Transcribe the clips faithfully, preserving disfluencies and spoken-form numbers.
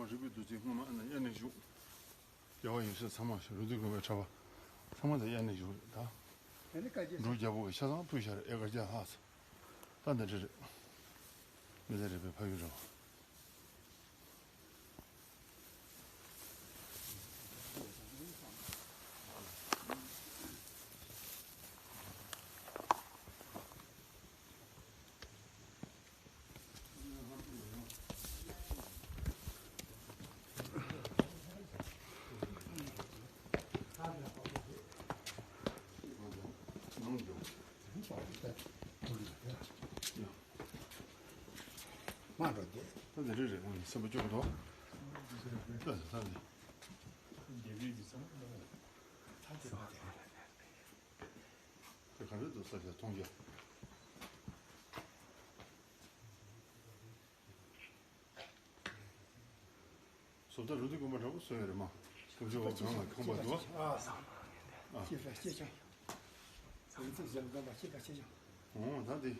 རིག་པའི་རྡོ་རྗེ་སྔོན་མ་ཨ་ནི་དབྱར་གནས་བཞུགས། རྒྱལ་བ་ཡབ་སྲས་ཚང་མ་རུ་དུས་དགོན་པའི་གྲྭ་པ་ཚང་མ་དང་དབྱར་གནས་བཞུགས་རེད་ད། དེ་ནི་བཀའ་རྒྱ་འབྲུག་རྒྱལ་པོ་གི་ཆ་ཚང་ཕུལ་བཞག་རེད། ཨེ་ཀར་བརྒྱ་ལྷག་ཙམ། ད་འདི་འདྲ་རེད། མི་ལ་རས་པའི་ཕ་ཡུལ་རེད་བ། མ་འགྲོ་དེ། ད་འདི་རེད་རེད། ཨང་སེམས་པ་སྐྱོ་གི་འདུག་ད་ད་འདི། དེ་ག་རེ་འདུག་ས་ཆ་མཐོང་རྒྱ། བཟོ་ལྟ་རུ་དུས་དགོན་པ་འདྲ་པོ་བཟོས་ཡོད་རེད་མ། སྐུ་ཕྱྭ་བ་གང་ལ་ཁང་པ་འདུག་ཨ། ཨ། སྐྱེ་ས་སྐྱེ་ཆུང་། བཟང་ཚིག་བཟང་གང་པ་སྐྱེ་ས་སྐྱེ་ཆུང་། འོ་ད་འདི།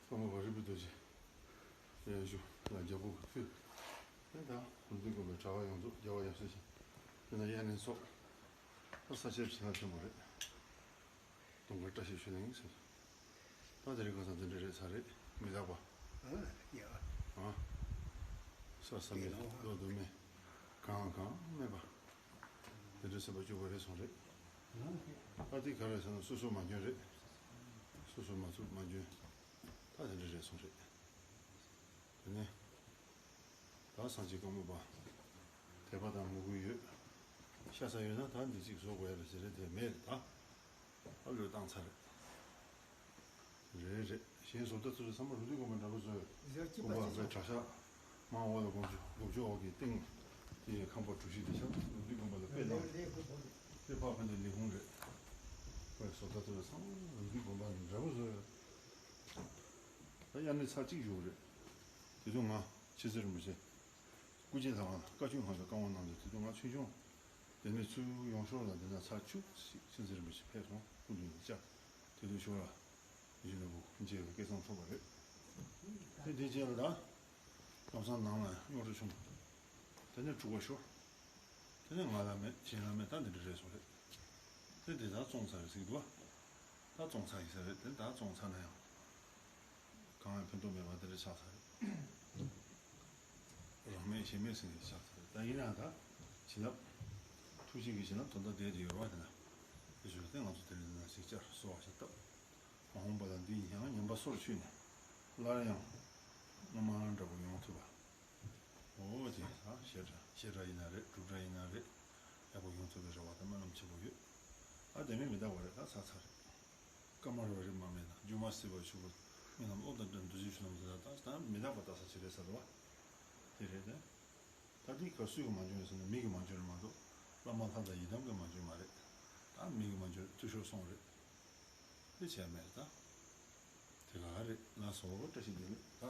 ཁང་པ་བ་རི་པི་རྡོ་རྗེ། ཡ་ཞུ་ལ་རྒྱལ་པོ་གི་ཕུལ། དེ་ད་རུ་དུས་དགོན་པའི་གྲྭ་པ་ཡོངས་རྫོགས་རྒྱལ་བ་ཡབ་སྲས་ཤིང་། དེ་ན་དབྱར་གནས་ཚོགས། ད་ས་ཆེན་ཆེ་ན་ཆེན་པོ་རེད། དུང་དཀར་བཀྲ་ཤིས་ཆོས་གླིང་ཟེར། ད་དེ་རིང་ཁ་སང་དེ་འདྲ་རེད་ཚར་རེད་མི་རྟག་པ། ཨ་ཡ། ཨ། ས་ས་མེད་ལོ་དུ་མེད། གང་གང་མེད་པ། དེ་འདྲ་སེམས་པ་སྐྱོ་པོ་རེད་སོང་རེད། ཨ་དེ་ག་རེ་ཟེར་ན་སོ་སོ་མ་འཇོན་རེད། སོ་སོ་མ་ཚུགས་མ་འཇོན། ད་དེ་འདྲ་རེད་སོང་རེད། དེ་ནས། ད་སངས་རྒྱས་བཀའ་མོལ་པ། དད་པ་དང་མོས་གུས་ཡོད། ཤ་ཚ་ཡོད་ན་ད་འདི་གཅིག་བཟོ་དགོས་ཡ་རེད་ཟེར་རེད་དེ་མེད་རེད་ད། ཨ་བློས་བཏང་ཚར་རེད། རེད་རེད། གཞན་བཟོ་ལྟ་ཚུལ་ཚང་མ་རུ་དུས་དགོན་པ་འདྲ་པོ་བཟོས། བཟོས་སྐྱིད་པ་དགོན་པ་ཅིག་བཟོས་གྲྭ་ཤག་མང་འོག་ལ་དགོན་ཆུ་དགོན་ཆུ་འོག་གི་སྟེང་། དེ་ཡི་ཁང་པ་གྲུ་བཞི་དེ་ཤག་རུ་དུས་དགོན་པ་ལ་དཔེ་བཏང་། དེ་ཕ་ཕ་འདི་ལི་ཧུང་རེད། ཁོས་བཟོ་ལྟ་ཚུལ་ཚང་མ་རུ་དུས་དགོན་པ་འདྲ་པོ་བཟོས། ད་དབྱར་གནས་ཚར་གཅིག་བཞུགས་རེད། དེ་དུས་ང་མཁྱེན་བརྩེ་རིན་པོ་ཆེ། སྐུ་མཁྱེན་ལགས་ལ་བཀའ་ཆོས་ཁང་དུ་བཀའ་དབང་གནང་དུས་དེ་དུས་ང་ཆུང་ཆུང་། དེ་ནས་ཚུར་ཡོང་ཞོར་ལ་འདི་ན་ཚར་བཅུ་ཞིག་མཁྱེན་བརྩེ་རིན་པོ་ཆེ་ཕེབས་སོང་སྐུ་མདུན་ལ་བཅར། དེ་དུས་ཞོར་ལ་ཡིད་བཞིན་ནོར་བུ་མཇལ་བའི་སྐལ་བཟང་ཐོབ་པ་རེད། དེ་དེ་རྗེས་ལ་ད་ལམ་སང་ནང་ལ་རྙོག་དྲ་བྱུང་། དེ་ནས་འཁྲུག་པ་ཤོར། དེ་ནས་ང་ལ་མེད་གཞན་ལ་མེད་ད་འདི་འདྲ་རེད་སོང་རེད། དེ་དེ་ད་བཙོང་ཚར་རེད་ཟེར་གྱི་འདུག་བ། ད་བཙོང་ཚར་ཡིན་ས་རེད་དེ་ད་བཙོང་ཚར་ན་ཡང་། གང་ཡང་ཕན་ཐོགས་མེད་པ་དེ་འདྲ་ཆགས་ཚར་རེད། རང་མེད་གཞན་མེད་ཟེར་ནས་ཆགས་ཚར་རེད་ད་ཡིན་ནའང་ད། བྱིན་རླབས། ཐུགས་རྗེ་གི་བྱིན་རླབས་དོན་དག་བསྡད་དེ་ཡོད་རེད་བ་དེ་ན། དེ་བཞིན་དེ་ང་ཚོ་དེ་འདྲ་ན་ཞིག་བཅར་གསོལ་བ་ཞིག་བཏབ། མ་འོངས་པ་ལ་འདི་ཡང་ཉམས་པ་སོར་ཆུད་ནས། སླར་ཡང་། སྔོན་མ་འདྲ་པོ་ཡོང་ཐུབ་པ། འོ་དེ་ད་བཤད་གྲྭ་བཤད་གྲྭ་ཡིན་ན་རེད་སྒྲུབ་གྲྭ་ཡིན་ན་རེད། ཡག་པོ་ཡོང་ཐུབ་པའི་རེ་བ་དང་སྨོན་ལམ་ཆེན་པོ་ཡོད། ཨ་དེ་མིན་མི་རྟག་པ་རེད་ད་ཚར་ཚར་རེད། སྐར་མ་རེ་རེ་མ་མེད་ན་རྒྱུ་མ་སྲིད་པ་ཆུ་བུར་མི་རྣམས་བློ་དང་ལྡན་འདུ་བྱེད་ཆུ་རྣམས་དེ་ད་ད་མི་རྟག་པ་ལྟ་ས་ཅི་རེད་ཟེར་བ། དེ་རེད་དེ། ད་འདི་ག་སུས་ཀྱི་མ་འཇོན་ཟེར་ན་མིག་གིས་མ་འཇོན་རེད་མ་གཏོགས་བླ་མ་ལྷ་དང་ཡི་དམ་གྱིས་མ་འཇོན་མ་རེད། ད་མིག་གིས་མ་འཇོན་འཐུས་ཤོར་སོང་རེད། དེ་བྱས་མེད་རེད་ད། དེ་ག་རེད་ལ་སོ་བཀྲ་ཤིས་བདེ་ལེགས་ད།